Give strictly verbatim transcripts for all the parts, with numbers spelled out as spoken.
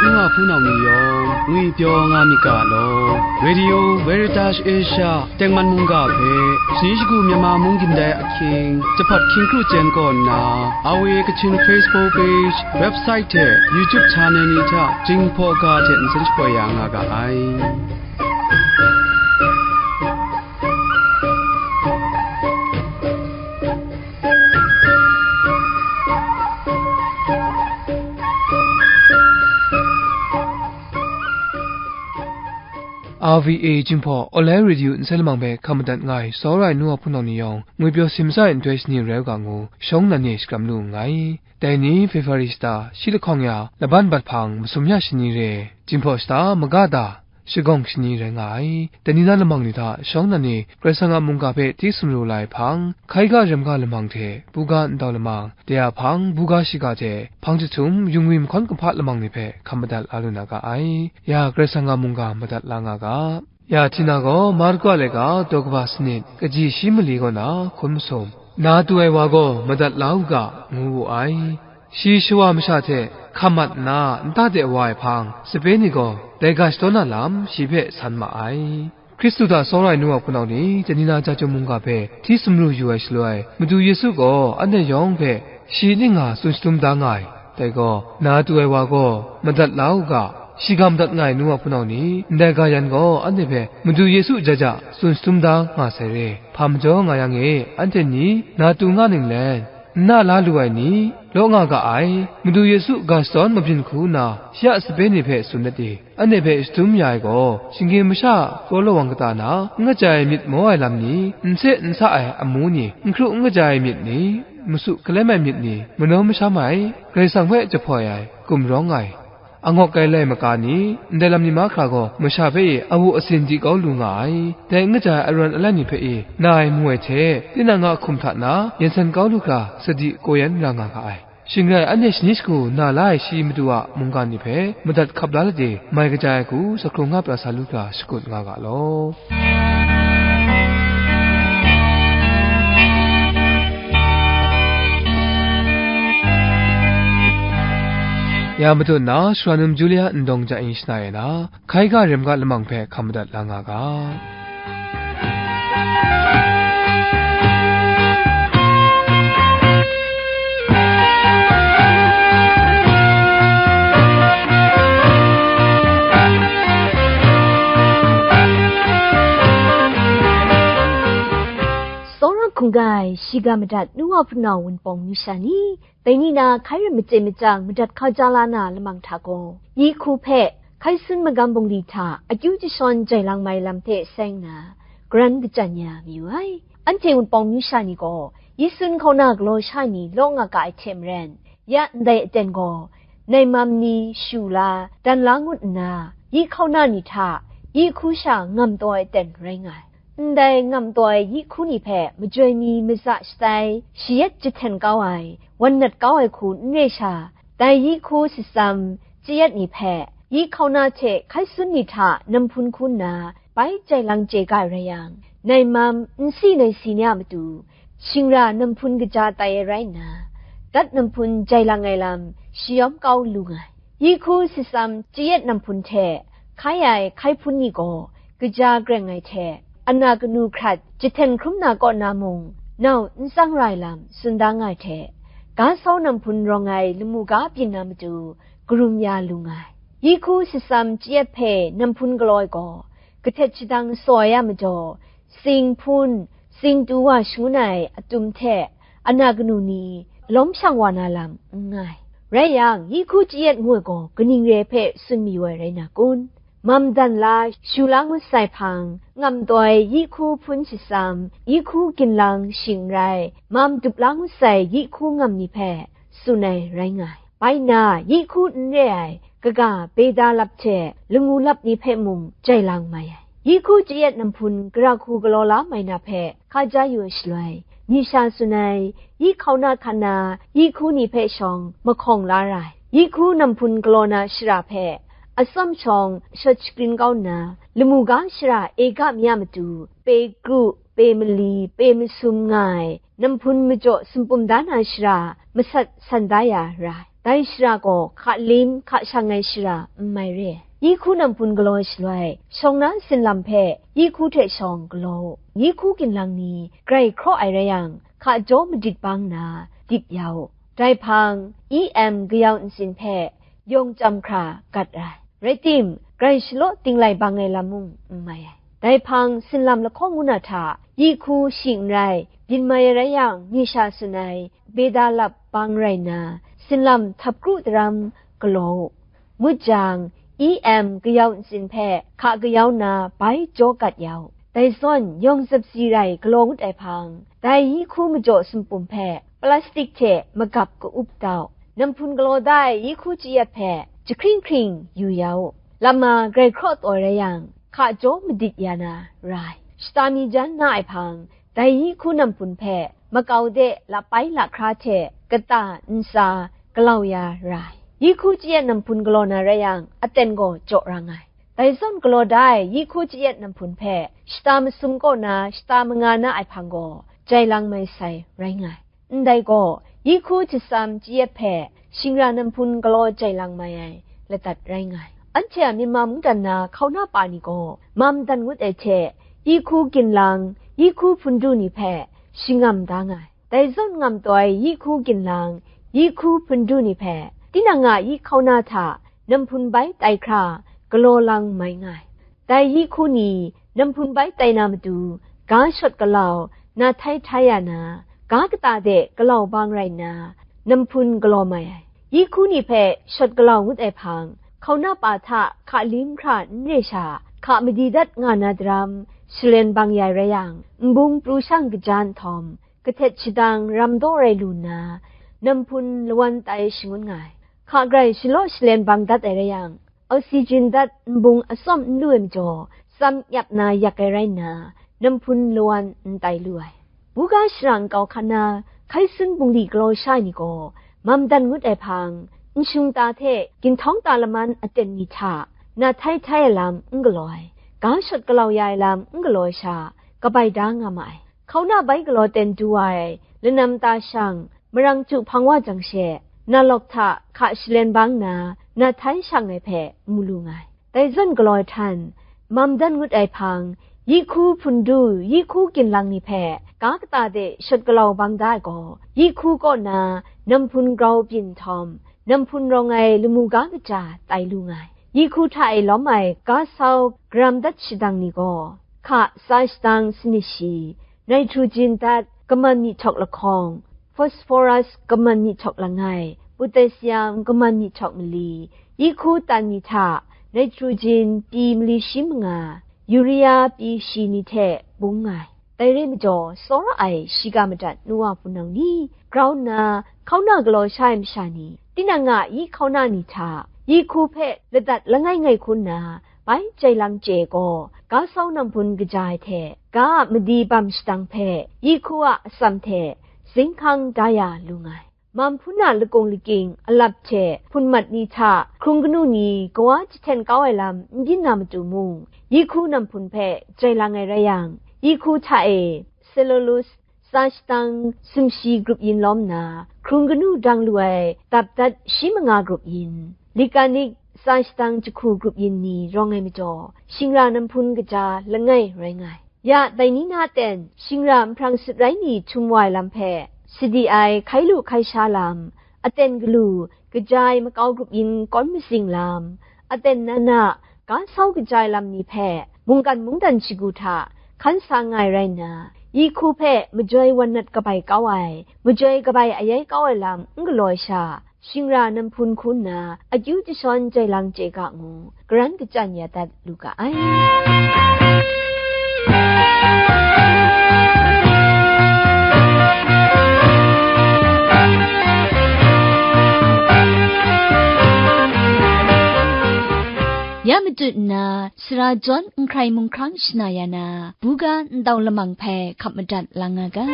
N wa hpunau ni yawng ngwi pyaw nga myit ga law, Radio Veritas Asia tengman mungga hpe, shani shagu Myanmar mung gindai ahkying, jahpat hkying kru chyen kaw nna, R V A Kachin Facebook page, website hte YouTube channel ni hta Jinghpaw ga hte nsen shapoi ya nga ga ai. R V A Jinghpaw Online Radio nsen lamang hpe hkam madat nga ai, tsawra ai nu wa hpunau ni yawng, ngwi pyaw simsa ai nhtoi shani rai u ga ngu, shawng nnan e shakram lu nngai. Dai ni February shata shi lahkawng ya, laban bat hpang masum ya shani re, Jinghpaw shata maga da, shagawng shani rai nga ai. Dai ni na lamang ni hta shawng nnan e Karai Kasang a mungga hpe hti sumru la ai hpang, hkai ga rem ga lamang hte buga ndau lamang, dai a hpang buga shiga hte hpang jahtum yungwi mahkawn kumhpa lamang ni hpe hkam madat la lu na ga ai. Ya Karai Kasang a mungga madat la nga ga. Ya Htina gaw Marku a laika daw kaba sanit, kaji shi mali kaw na hkun masum, na tu ai wa gaw madat la u ga, ngu wu ai. Shi shawa masha hte hkam mat nna nta de wa ai hpang, sape ni gaw dai ga shadawn na lam shi hpe san ma ai. Hkristu hta tsawra ai nu wa hpunau ni, dai ni na chyeju mungga hpe hti sumru yu ai shaloi, Madu Yesu gaw anhte yawng hpe shi ning nga tsun shatum da nga ai. Dai gaw, na tu ai wa gaw madat la u ga, shiga madat nga ai nu wa hpunau ni, ndai ga yan gaw anhte hpe Madu Yesu jaja tsun shatum da nga sai re. Hpa majaw nga yang e, anhte ni na tu nga ning len? N na la lu ai ni, law nga ga ai. Madu Yesu ga shadawn mabyin hku nna, shi a sape ni hpe tsun dat e, anhte hpe shadum ya ai gaw, shinggyim masha a kraw lawang kata na, n kaja ai myit maw ai lam ni, n se n sa ai amu ni, n hkru n kaja ai myit ni, masu hkalem ai myit ni, manaw masham ai, Karai Kasang hpe jahpoi ai, gumrawng ai, angawk ai lai maga ni, ndai lam ni mahkra gaw masha hpe e awu asin di kau lu nga ai. Dai n kaja ai arawn alai ni hpe e na ai mu ai hte, tinang a hkum hta na yen san kau lu hkra sadi kaw yan ra nga ga ai. Shing rai, anhte shani shagu na la ai shi Madu a mungga ni hpe madat hkap la let e, mai kaja ai hku, sa hkrung nga pra sa lu hkra shakut nga ga law. Ya matut na, Shara Num Julia Ndawng Jai Shana e na, hkai ga rem ga lamang hpe hkam madat la nga ga. Tsawra hkungga ai, shiga madat nu wa hpunau wunpawng nu sha ni, dai ni na hkai ram machye machyang madat hkau ja la na lamang hta gaw, yi hku hpe hkai sun magam bungli hta akyu jashawn jai lang mai lam hte seng nna, garan kachyan ya mayu ai. Anhte wunpawng nu sha ni gaw, yi sun hkauna galaw sha ai ni law nga ga ai hte maren, ya ndai aten gaw, naimam ni shu la, dan la ngut nna, yi hkauna ni hta yi hku sha ngam taw ai aten rai nga ai. Ndai ngam taw ai yi hku ni hpe majoi mi maza shatai, shayet jahten kau ai, wan nat kau ai hku n re sha, dai yi hku shatsam chayat ni hpe, yi hkauna hte hkai sun ni hta namhpun hku nna bai jai lang chye ga ai rai yang, naimam nsi naisi ni a matu, shingra namhpun kaja tai ai rai nna, dat namhpun jai lang ai lam shayawm kau lu nga ai. Yi hku shatsam chayat namhpun hte hkai ai hkai hpun ni gaw kaja greng ai hte, ana kanu hkrat jahten hkrum na kaw na mung, nau n tsang ra ai lam tsun da nga ai hte, ga sau namhpun rawng ai lamu ga byin na matu, karum ya lu nga ai. Yi hku shatsam chayat hpe namhpun galaw ai gaw, kahtet shadang saw ai a majaw, sing hpun, sing tu wa shangun ai atum hte ana kanu ni lawm shang wa na lam n nga ai. Rai yang, yi hku chayat ngu ai gaw kaning re ai hpe tsun mayu ai rai na kun? Mam dan la, shu la ngut sai hpang, ngam taw ai yi hku hpun shatsam, yi hku ginlang shing n rai, mam dup la ngut sai yi hku ngam ni hpe tsun ai rai nga ai. Bai nna, yi hku n re ai kaga beda lap hte langu lap ni hpe mung jai lang mai ai. Yi hku chayat namhpun gara hku galaw la mai na hpe hka ja yu ai shaloi, ni sha tsun ai, yi hkauna hkan na yi hku ni hpe shawng mahkawng la ra ai. Yi hku namhpun galaw na shara hpe atsawm shawng shawt shakrin kau nna, lamu ga shara e ga mi a matu, pe kru, pe mali, pe masum nga ai, namhpun majaw sumpum da na shara masat san da ya ra ai. Dai shara gaw hka lim hka shang ai shara n mai re. Yi hku namhpun galaw shaloi, shawng na sinlam hpe yi hku hte shawng galaw u. Yi hku ginlang ni grai hkraw ai rai yang, hka jaw madit bang nna, dip ya u. Dai hpang, E M gayau ntsin hpe yawng chyam hkra gat ai. Rai tim, grai shalaw tinglai bang ai lam mung n mai ai. Dai hpang, sinlam lahkawng ngu na hta, yi hku shi n rai, byin mai ai rai yang, mi sha tsun ai, beda lap bang rai nna, sinlam htap kru daram galaw u. Ngut jang, E M gayau ntsin hpe hka gayau nna bai jaw gat ya u. Dai zawn, yawng zapsi rai galaw ngut ai hpang, dai yi hku majaw sumpum hpe plastik hte magap ka-up da u. Namhpun galaw da ai yi hku chayet hpe jahkring hkring yu ya u. Lama grai hkraw taw rai yang, hka jaw madit ya na ra ai. Shata mi jan na ai hpang, dai yi hku namhpun hpe makau de lapai lahkra hte kata ntsa galau ya ra ai. Yi hku chayet namhpun galaw na rai yang, aten gaw jaw ra nga ai. Dai zawn galaw da ai yi hku chayet namhpun hpe shata masum kaw na shata manga na ai hpang gaw, jai lang mai sai rai nga ai. Ndai gaw, yi hku jasam chayet hpe shingra namhpun galaw jai lang mai ai ladat rai nga ai. Anhte a myit mam mungdan na hkauna pa ni gaw, mam dan ngut ai hte, yi hku ginlang, yi hku hpundu ni hpe shingam da nga ai. Dai zawn ngam taw ai yi hku ginlang, yi hku hpundu ni hpe, tinang a yi hkauna hta namhpun bai tai hkra galaw lang mai nga ai. Dai yi hku ni namhpun bai tai na matu, ga shawt galau na htai htai ya na, ga kata de galau bang rai nna, namhpun galaw mai ai. Yi hku ni hpe shawt galau ngut ai hpang, hkauna pa hta hka lim hkra n re sha, hka madi dat nga na daram, shalen bang ya ai rai yang, nbung pru shang kaja nhtawm, kahtet shadang ram daw rai lu nna, namhpun lawan tai shangun nga ai. Hka grai shalaw shalen bang dat ai rai yang, oxygen dat nbung atsawm n lu ai majaw, tsam yap na yak ai rai nna, namhpun lawan n tai lu ai. Buga shara nkau hkan na, hkai sun bungli galaw sha ai ni gaw, mam dan ngut ai hpang, n shung ta hte ginhtawng ta laman aten ni hta, na htai htai ai lam n galaw ai, ga shawt galau ya ai lam n galaw ai sha, kabai da nga ma ai. Hkauna bai galaw ten du ai, lanam ta shang, marang chyu hpang wa jang she, na lawk hta hka shalen bang nna, na htai shang ai hpe mu lu nga ai. Dai zawn galaw ai htan, mam dan ngut ai hpang, yi hku hpundu, yi hku ginlang ni hpe, ga kata de shawt galau bang da ai gaw, yi hku kaw na namhpun grau byin nhtawm, namhpun rawng ai lamu ga kaja tai lu nga ai. Yi hku hta e lawm ai ga sau garam dat shadang ni gaw, hka tsa shadang sanit shi, nitrogen dat kaman myihtawk lahkawng, phosphorus kaman myihtawk langai, potassium kaman myihtawk mali, yi hku tan ni hta nitrogen pyi mali shi manga, urea pyi shi ni hte bung nga ai. Dai re majaw, tsawra ai shiga madat nu wa hpunau ni, grau nna hkauna galaw sha ai masha ni, tinang a yi hkauna ni hta, yi hku hpe ladat langai ngai hku nna, bai jai lang chye gaw, ga sau namhpun kaja ai hte, ga a madi bam shadang hpe, yi hku a atsam hte, zinghkang da ya lu nga ai. Mam hpun a lakung lakying alap hte hpun mat ni hta hkrung kanu ni kawa jahten kau ai lam n byin na matu mung, yi hku namhpun hpe jai lang ai rai yang, yi hku hta e cellulose tsa shadang sumshi grup yin lawm nna, hkrung kanu dang lu ai dap dat shi manga grup yin, liganik tsa shadang jahku grup yin ni rawng ai majaw, shingra namhpun kaja langai rai nga ai. Ya, dai ni na ten, shingra nhprang sut rai ni htum wa ai lam hpe, sadi ai hkai lu hkai sha lam, aten galu, kaja ai makau grup yin kawn mazing lam, aten nan a, ga sau kaja ai lam ni hpe, mungkan mungdan shagu hta hkan sa nga ai rai nna, yi hku hpe majoi wan nat kabai kau ai, majoi kabai ayai kau ai lam n galaw ai sha, shingra namhpun hku nna akyu jashawn jai lang chye ga ngu, karan kachyan ya dat lu ga ai. Ya matut nna, sara jawn nhkrai mung hkrang shana ya na, buga ndau lamang hpe hkap madat lang nga ga.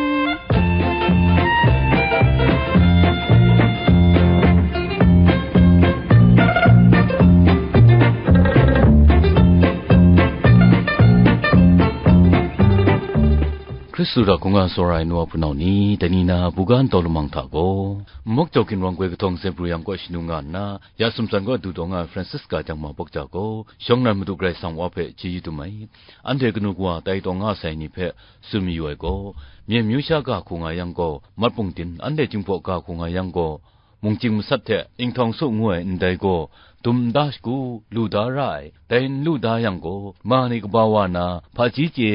Hkristu hta hkungga tsawra ai nu wa hpunau ni, dai ni na buga ntaw lamang hta gaw, Mawk Jau Ginwang Goi Kahtawng Zebru Yang kaw shanu nga nna, ya sumtsan kaw du taw nga ai Francisca Jangma Bawk Ca gaw, shawng nnan Madu Karai Kasang Wa hpe chyeju dum ai. Anhte kanu kawa tai taw nga sai ni hpe tsun mayu ai gaw, myen myu sha ga hku nga yang gaw, mat pungtin, anhte Jinghpaw ga hku nga yang gaw, mungchying masat hte inghtaung su ngu ai ndai gaw, dum nta shagu lu da ra ai. Dai n lu da yang gaw, ma ni kaba wa na, hpaji chye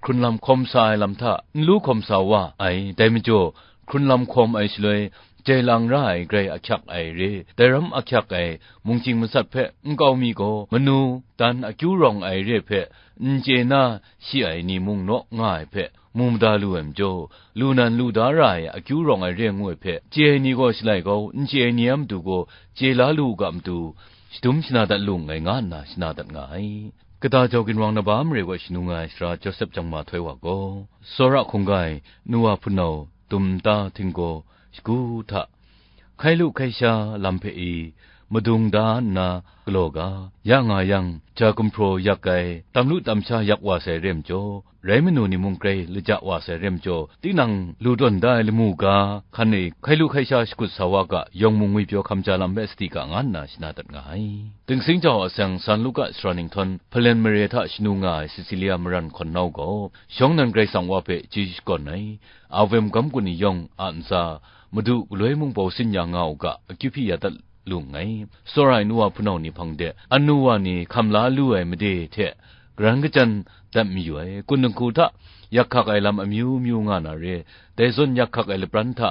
hkrun lam hkawm sa ai lam hta n lu hkawm sa wa ai. Dai majaw, hkrun lam hkawm ai shaloi, jai lang ra ai grai ahkyak ai re, dai ram ahkyak ai mungchying masat hpe nkau mi gaw, manu dan akyu rawng ai re hpe n chye na shi ai ni mung naw nga ai hpe, mu mada lu ai majaw, lu nan lu da ra ai akyu rawng ai re ngu ai hpe, chye ai ni gaw shalai kau, n chye ai ni a matu gaw chye la lu u ga matu, shadum shana dat lu nngai, nga nna shana dat nga ai. Kata Jau Ginwang Naba mare kaw shanu nga ai sara Josep Jangma Htoi Wa gaw, tsawra hkungga ai nu wa hpunau dum nta htinggaw shagu hta, hkai lu hkai sha lam hpe i madung da nna galaw ga, ya nga yang, ja gumhpraw yak ai, tam lu tam sha yak wa sai re majaw, rai manu ni mung grai laja wa sai re majaw, tinang lu tawn da ai lamu ga hkan e hkai lu hkai sha shakut sa wa ga, yawng mung ngwipyaw hkam ja lam hpe sadi ga, nga nna shana dat nga ai. Dingsing jau a seng San Luka sara ninghtawn Hpalen mare hta shanu nga ai Sisilia maran hkawn nau gaw, shawng nnan Karai Kasang Wa hpe chyeju shakawn ai. Awe magam kun ni yawng a ntsa, Madu galoi mung bau sin ya nga u ga, akyu hpyi ya dat lu nngai. Tsawra ai nu wa hpunau ni hpang de, anu wa ni hkam la lu ai made hte, karan kajan dat mayu ai. Kun dinghku hta yak hkak ai lam amyu myu nga na re, dai zawn yak hkak ai lapran hta,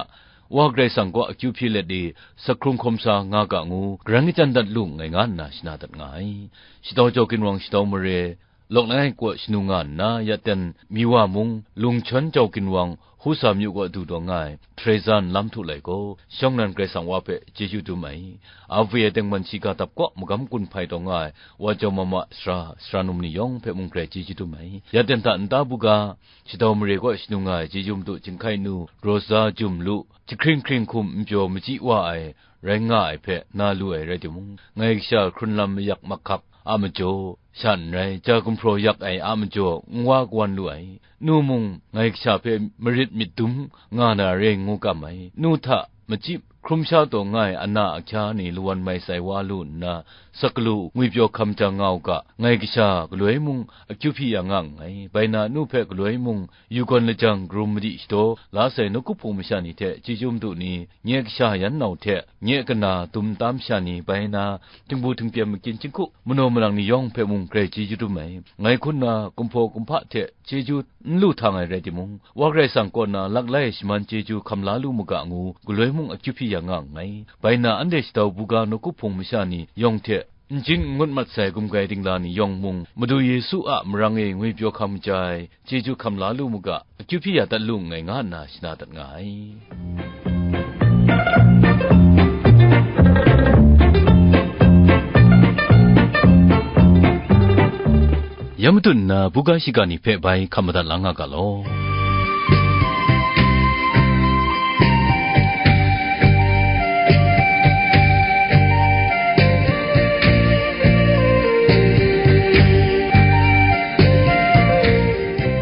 Wa Karai Kasang kaw akyu hpyi let i, sakhkrung hkawm sa nga ga ngu, karan kajan dat lu nngai, nga nna shana dat nga ai. Shadau Jau Ginwang Shadau Mare, Lawk langai kaw shanu nga nna, ya ten mi wa mung, Lungchawn Jau Ginwang Husa myu kaw du taw nga ai Teresa nlam htu lai gaw, shawng nnan Karai Kasang Wa hpe chyeju dum ai. Awe ai tengman shiga dap kaw magam kun hpai taw nga ai Wa Jau Mama sara, sara num ni yawng hpe mung grai chyeju dum ai. Ya ten hta nta buga, Shadau Mare kaw shanu nga ai chyeju madu Jinghkai nu Rosa Jum Lu, jahkring hkring hkum npyaw machyi wa ai, rai nga ai hpe na lu ai rai timung, ngai kasha hkrun lam mayak mahkak a majaw, sha n rai, ja gumhpraw yak ai a majaw n wa kawan lu ai. Nu mung ngai kasha hpe marit myit dum nga na re ngu kam ai. Nu hta machyi hkrum sha taw nga ai ana ahkya ni lawan mai sai wa lu nna, sak galu ngwipyaw hkam jang nga u ga, ngai kasha galoi mung akyu hpyi ya nga nngai. Bai na nu hpe galoi mung yu gawn lajang karum madi shadaw la sai nawku hpung masha ni hte chyeju madu ni, nye kasha yan nau hte nye kana dum tam sha ni, bai na, htingbu htingpyem makyin jinghku manaw manang ni yawng hpe mung grai chyeju dum ai. Ngai hkun na kumhpaw kumhpa hte chyeju n lu htang ai rai timung, Wa Karai Kasang kaw na laklai shaman chyeju hkam la lu mu ga ngu, galoi mung akyu hpyi ya nga nngai. Bai na, anhte shadau buga nawku hpung masha ni yawng hte, n jin n ngut mat sai gumgai dingla ni yawng mung, Madu Yesu a marang e ngwipyaw hkam ja ai chyeju hkam la lu mu ga, akyu hpyi ya dat lu nngai, nga nna shana dat nga ai. Ya matut nna, buga shiga ni hpe bai hkap madat la nga ga law.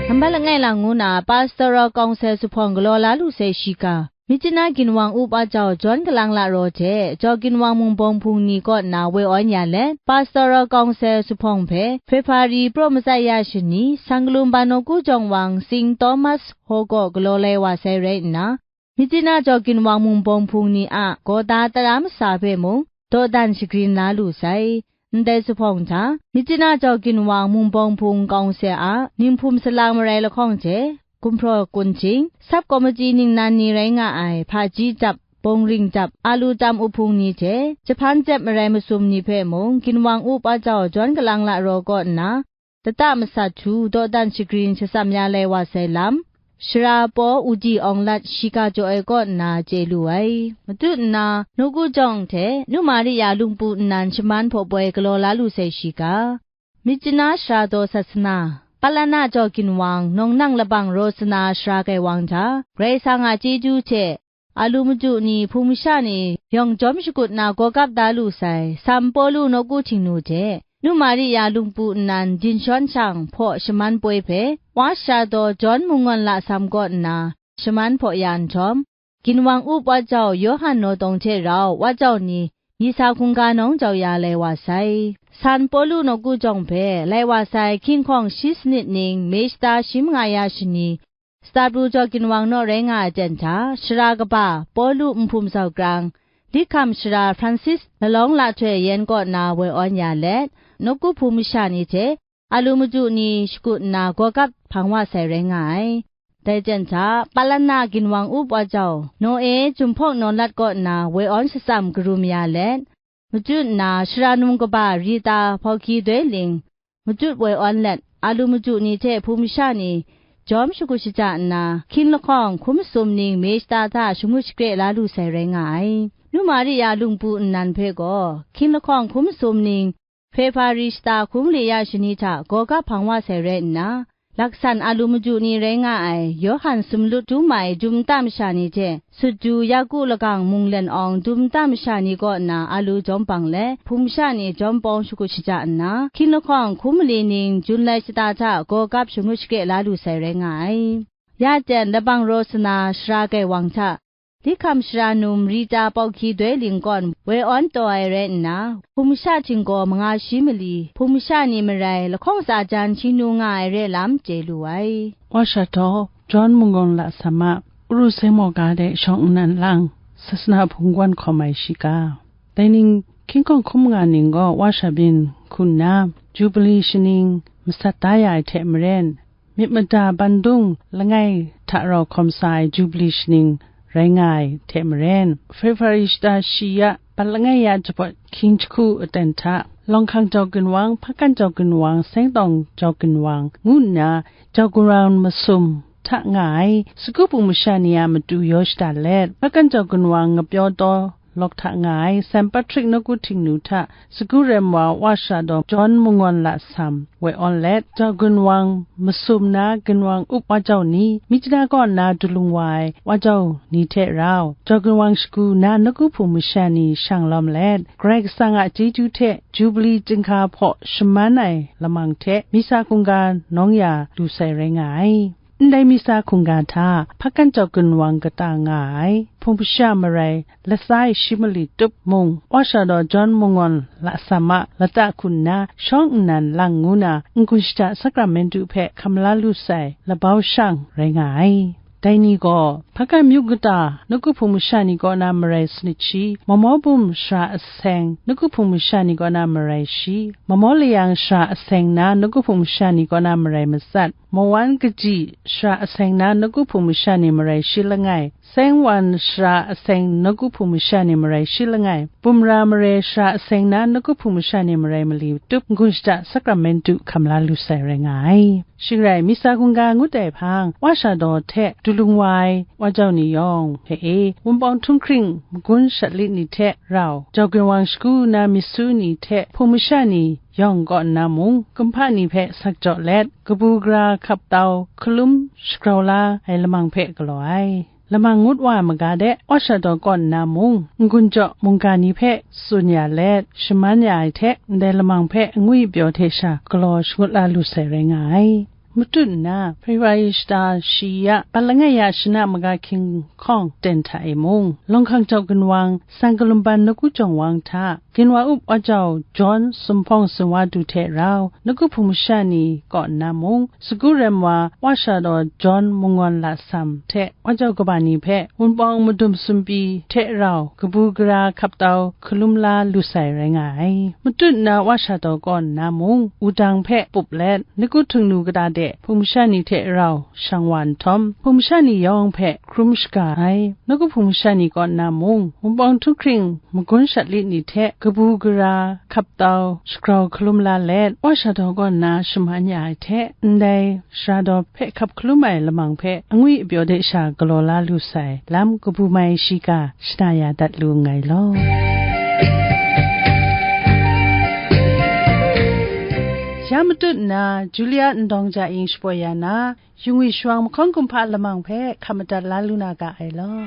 Nambat langai lang ngu na, Pastoral Council zuphpawng galaw la lu sai shiga, Myitkyina ginwang upa jau John Kalang Lara hte, jau ginwang mungbawng hpung ni kaw nna woi awn ya let, Pastoral Council zuphpawng hpe, February praw matsat ya shani, Sangkalum Bano Kujawng Wang Saint Thomas Hall kaw galaw lai wa sai rai nna, Myitkyina jau ginwang mungbawng hpung ni a gawda tara masa hpe mung dawdan shagrin la lu sai. Ndai zuphpawng hta, Myitkyina jau ginwang mungbawng hpung kawng se a, ninghpum salang marai lahkawng hte, gumhpraw kunhting, sub committee ningnan ni rai nga ai, hpaji jap, bawngring jap, alu tam uhpung ni hte, jahpan jep marai masum ni hpe mung, ginwang upa jau John Kalang Lara kaw nna, lata masat htu dawdan shagrin shatsam ya lai wa sai lam, Shara paw Udi Awng Lat shiga jaw ai kaw nna chye lu ai. Matut nna, Nawku Jawng hte Nu Maria Lungpu nnan shaman hpaw poi galaw la lu sai shiga, Myitkyina Sara Daw Sasana, Palana jau ginwang, Nawng Nang Labang Rawsana Sara Gaiwang hta, Karai Kasang a chyeju hte, alu madu ni, hpung masha ni, yawng jawm shakut na gaw kap da lu sai, San Pawlu nawku Htingnu hte, Nu Maria Lungpu nnan dinshawn shang hpaw shaman poi hpe, Wa Shara daw Jawn Mungawn Lasam kaw nna shaman hpaw ya nhtawm, ginwang up wa jau Yawhan Naw Tawng hte rau wa jau ni, misa hkungga nawng jau ya lai wa sai. San Pawlu nawku jawng hpe lai wa sai hkying hkawng shi sanit ning, me shata shi manga ya shani, Stapru jaw ginwang naw rai nga ai ten hta, shara kaba Pawlu nhpum zau krang, Likham shara Fransis lalawng lahtoi yen kaw na woi awn ya let, nawku hpung masha ni hte, alu maju ni shakut nna gawgap hpang wa sai rai nga ai. Dai ten hta, Palana ginwang up wa jau, Naw-e Jumhpawk Nawlat kaw nna woi awn shatsam karum ya let, machyu nna shara num kaba Rita Hpawhkyi Doi Ling, machyu woi awn let, alu maju ni hte hpung masha ni jawm shakut shaja nna, hkying lahkawng hkum masum ning me shata hta shangut shakre la lu sai rai nga ai. Nu Maria lungpu nnan hpe gaw, hkying lahkawng hkum masum ning, Februari shata hkun mali ya shani hta gawgap hpang wa sai rai nna, laksan alu maju ni rai nga ai, Yawhan sumlut dum ai dum nta masha ni hte, sutju Yaku lagang munglen awng dum nta masha ni kaw nna alu jawm bang let, hpung masha ni jawm pawng shakut shaja nna, hkying lahkawng hkum mali ning jun lai shata hta gawgap shangut shakre la lu sai rai nga ai. Ya ten Labang Raw Sana Shara Gaiwang hta, Likham shara num Rita Hpawhkyi Doi Ling kaw woi awn taw ai rai nna, hpung masha htinggaw manga shi mali, hpung masha ni marai lahkawng tsa jan htingnu nga ai re lam chye lu ai. Wa Shara daw Jawn Mungawn Lasam a, Uru Seng Mawga de shawng nnan lang, Sasana hpung wan hkawm ai shiga. Dai ning, hkying hkawng hkum nga ning gaw Wa Shara byin hku nna, Jubili shaning masat da ya ai hte maren, myit mada bandung langai hta rau hkawm sa ai Jubili shaning rai nga ai hte maren, Februari shata shi ya, bat langai ya jahpawt hkying jahku aten hta, Lawng Hkang Jau Ginwang, Hpakan Jau Ginwang, Seng Tawng Jau Ginwang ngu nna jau ginwang masum hta nga ai, sagu hpung masha ni a matu yaw shada let, Hpakan Jau Ginwang ngapyaw taw lawk hta nga ai, San Patrik nawku htingnu hta, sagu rem wa Wa Shara daw Jawn Mungawn Lasam woi awn let, jau ginwang masum na ginwang up wa jau ni, Myitkyina kaw nna du lung wa ai wa jau ni hte rau, jau ginwang shagu na nawku hpung masha ni shang lawm let, Karai Kasang a chyeju hte Jubili chyinghka hpaw shaman ai lamang hte misa hkungga nawng ya lu sai rai nga ai. Ndai misa hkungga hta, Hpakan Jau Ginwang kata nga ai, hpung masha marai, latsa e shi mali tup mung, Wa Shara daw Jawn Mungawn Lasam a lata hku nna, shawng nnan lang ngu na, n-gun shada sakramentu hpe hkam la lu sai, labau shang rai nga ai. Dai ni gaw, Hpakan myu kata nawku hpung masha ni kaw na marai sanit shi, Mamaw Bum shara aseng nawku hpung masha ni kaw na marai shi, Mamaw Layang shara aseng na nawku hpung masha ni kaw na marai matsat, Mawan Kaji shara aseng na nawku hpung masha ni marai shi langai, Seng Wan shara aseng nawku hpung masha ni marai shi langai, Bumra Mare shara aseng na nawku hpung masha ni marai mali tup n-gun shada sakramentu hkam la lu sai rai nga ai. Shing rai, misa hkungga ngut ai hpang, Wa Shara daw hte du lung wa ai wa jau ni yawng hpe e, wunpawng htunghkring magun shat lit ni hte rau, jau ginwang shagu na myit su ni hte hpung masha ni yawng kaw nna mung, kumhpa ni hpe sak jaw let, kabu gara hkap tau hkalum shagrau la ai lamang hpe galaw ai. Lamang ngut wa ai maga de, Wa Shara daw kaw nna mung, n-gun jaw mungga ni hpe tsun ya let, shaman ya ai hte, ndai lamang hpe angwi pyaw hte sha galaw shangut la lu sai rai nga ai. Matut nna, Hpewari shata shi ya, bat langai ya shana maga hkying hkawng ten hta e mung, Lawng Hkang Jau Ginwang, San Kalumban nawku jawng wang hta, ginwang up wa jau Jawn Sumhpawng Sumwa Du hte rau, nawku hpung masha ni kaw nna mung, sagu rem wa, Wa Shara daw Jawn Mungawn Lasam hte wa jau kaba ni hpe, wunpawng madum sumpi hte rau, kabu gara hkap tau hkalum la lu sai rai nga ai. Matut nna Wa Shara daw kaw nna mung, wudang hpe pup let, nawku htingnu kata de hpung masha ni hte rau shang wa nhtawm, hpung masha ni yawng hpe hkrum shaga ai. Nawku hpung masha ni kaw nna mung, wunpawng htunghkring magun shat lit ni hte kabu gara hkap tau shagrau hkalum la let, Wa Shara daw kaw nna shaman ya ai hte, ndai shara daw hpe hkap hkalum ai lamang hpe angwi apyaw de sha galaw la lu sai lam kabu mai shiga shana ya dat lu nngai law. Ya matut nna, Julia Ndawng Ja Ying shapoi ya na, Yungwi shawang mahkawn kumhpa lamang hpe hkap madat la lu na ga ai law.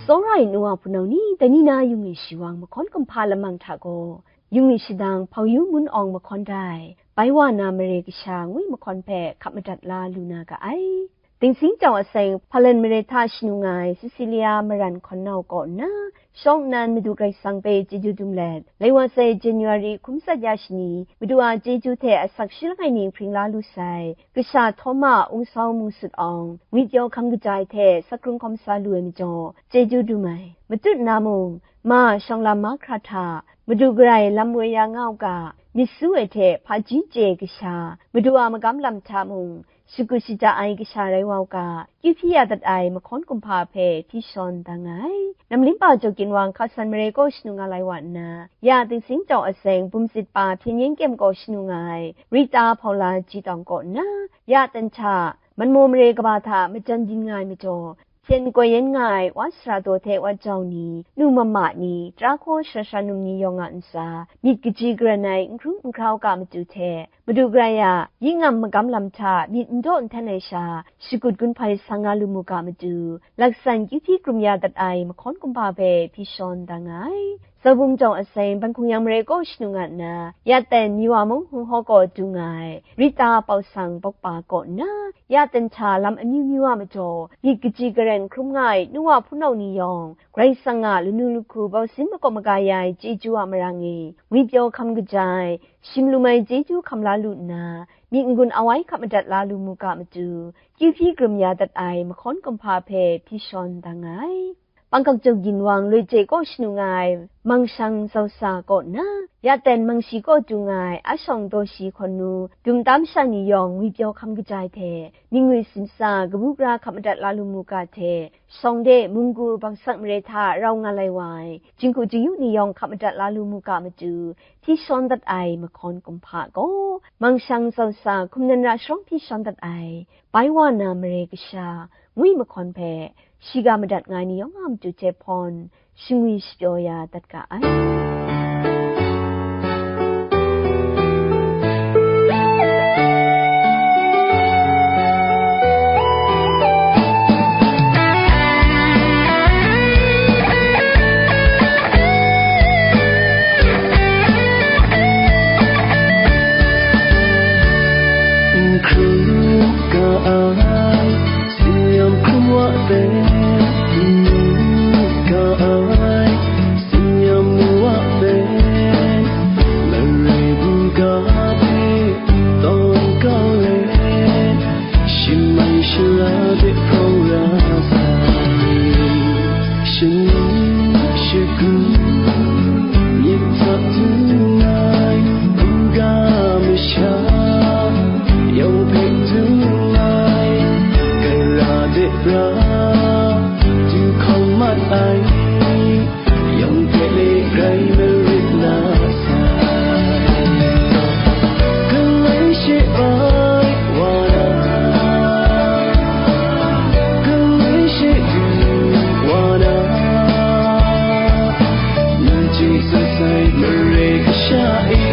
Tsawra Ai nu wa hpunau ni, dai ni na yungwi shi wang mahkawn kumhpa lamang hta gaw, yungwi shadang hpau yu mun awng mahkawn dai, bai wa na mare kasha ngwi mahkawn hpe hkap madat la lu na ga ai. Dingsing jau aseng, Hpalan mare hta shanu nga ai Cecilia Maran Hkawn Nau kaw nna, shawng nnan Madu Karai Kasang hpe chyeju dum let, lai wa sai January hkum tsat ya shani, Madu a chyeju hte asak shi langai ni hpring la lu sai, kasha Htawma Ungsau Mungsut Awng, ngwi pyaw hkam kaja ai hte sakrung hkawm sa lu ai majaw, chyeju dum ai. Matut na mung, ma shawng lam mahkra hta, Madu garai lam woi ya nga u ga, myit su ai hte hpaji chye kasha, Madu a magam lam hta mung, shakut shaja ai kasha rai wa u ga, kyu hpyi ya dat ai mahkawn kumhpa hpe hpyi shawn da nga ai. Namlimpa Jaw Ginwang Hkasan mare kaw shanu nga lai wa nna, ya Dingsing jau aseng bumsit pa Hpyen Yen Kyem kaw shanu nga ai, Rita Hpaula Ji Tawng kaw nna, ya Tanhta, Manmaw mare kaba hta majan byin nga ai majaw, hpyen koi yen nga ai wa sara daw hte wa jau ni, nu mama ni, tara hkaw sara sara num ni yawng a ntsa, myit kaji karen ai n hkrum n hkrau ga matu hte, Madu garai a, yi ngam magam lam hta myit n daw n htan ai sha, shakut gun hpai sa nga lu mu ga matu, laksan kyu hpyi krum ya dat ai mahkawn kumhpa hpe hpyi shawn da nga ai. Zaubung jau aseng, Ban Hkung Yang mare kaw shanu nga nna, ya ten Miwa mung Hung Haw kaw du nga ai, Rita Pau Sang Bawkpa kaw nna, ya ten hta lam amyu myu a majaw, myit kaji karen hkrum nga ai nu wa hpunau ni yawng, Karai Kasang a lanu lahku bausin makawp maga ya ai chyeju a marang e, ngwi pyaw hkam kaja ai, shim lum ai chyeju hkam la lu nna, myit n-gun awai hkap madat la lu mu ga matu, kyu hpyi krum ya dat ai mahkawn kumhpa hpe hpyi shawn da nga ai. Pangkak Jaw Ginwang Loi Jai kaw shanu nga ai, Mangshang Zausa kaw nna, ya ten Mangshi kaw du nga ai, Ashawng Dawshi Hkawn Nu, dum tam sha ni yawng ngwi pyaw hkam kaja ai hte, myit ngwi simsa, kabu gara hkap madat la lu mu ga hte, shawng de munggu bangsak mare hta rau nga lai wa ai, jinghku jingyu ni yawng hkap madat la lu mu ga matu, hpyi shawn dat ai mahkawn kumhpa gaw, Mangshang Zausa hkum nan ra sharawng hpyi shawn dat ai, bai wa na mare kasha, ngwi mahkawn hpe, shiga madat nga ai ni yawng a matu hte hpawn, shingwi shapyaw ya dat ga ai. N hkrum ga ai, tsin-yam hkrum wa hpe, n nu ga ai, tsin-yam nu wa hpe, mare bu ga hpe, tawn kau let, shimai shala de hprawng ra sai. Shani shagu myit hta dung ai, buga masha yawng hpe dung ai, gara de bra du hkawng mat ai, yawng hte le rai marit na sai. Galai she bai wa na, galai she du wa na, nanhte sat sai mare kasha e.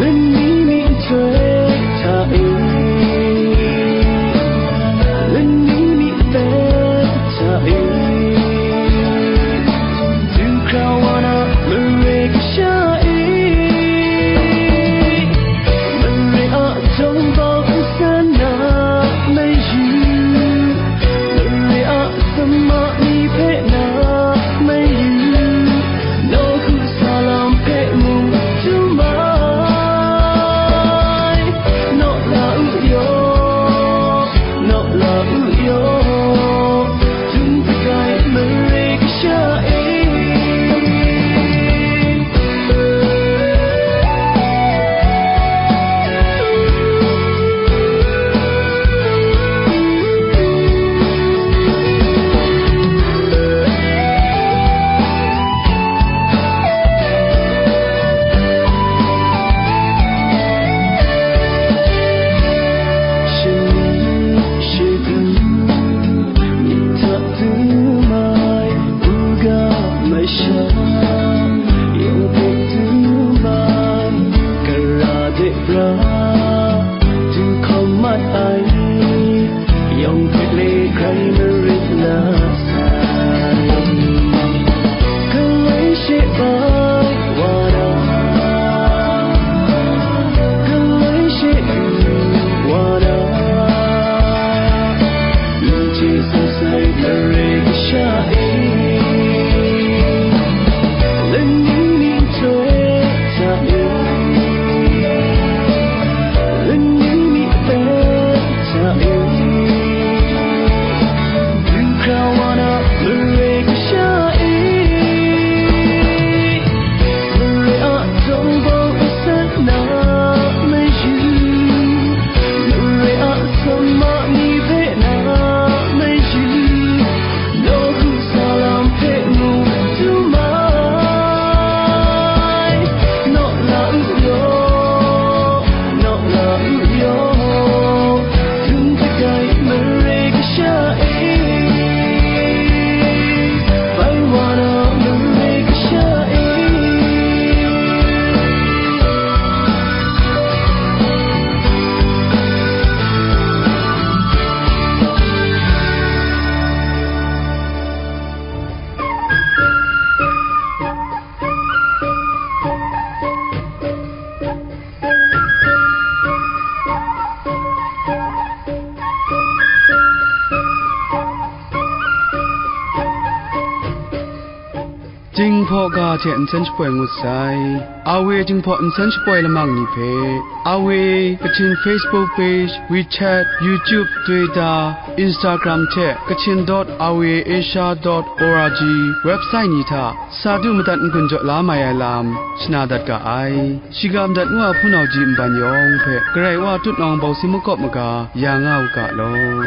Lani mi nhtoi hta e, lani mi nhtoi hta e, du hkra wa na mare kasha e. Mare a tawng bau nsan na mayu, mare a sama ni hpe na mayu, nawku salam hpe mung tum ai. Naw la u yaw, naw la u yaw, tum bai mare kasha e. Shani shagu Jinghpaw ga hte nsen shapoi ngut sai. A W Jinghpaw nsen shapoi lamang ni hpe, A W Kachin Facebook page, WeChat, YouTube, Twitter, Instagram hte Kachin dot R V A Asia dot O R G website ni hta sa du madat n-gun jaw la mai ai lam shana dat ga ai. Shiga madat ngu a hpunau ji nban yawng hpe Karai Wa tutnawng bawsi makawp maga ya nga u ga law.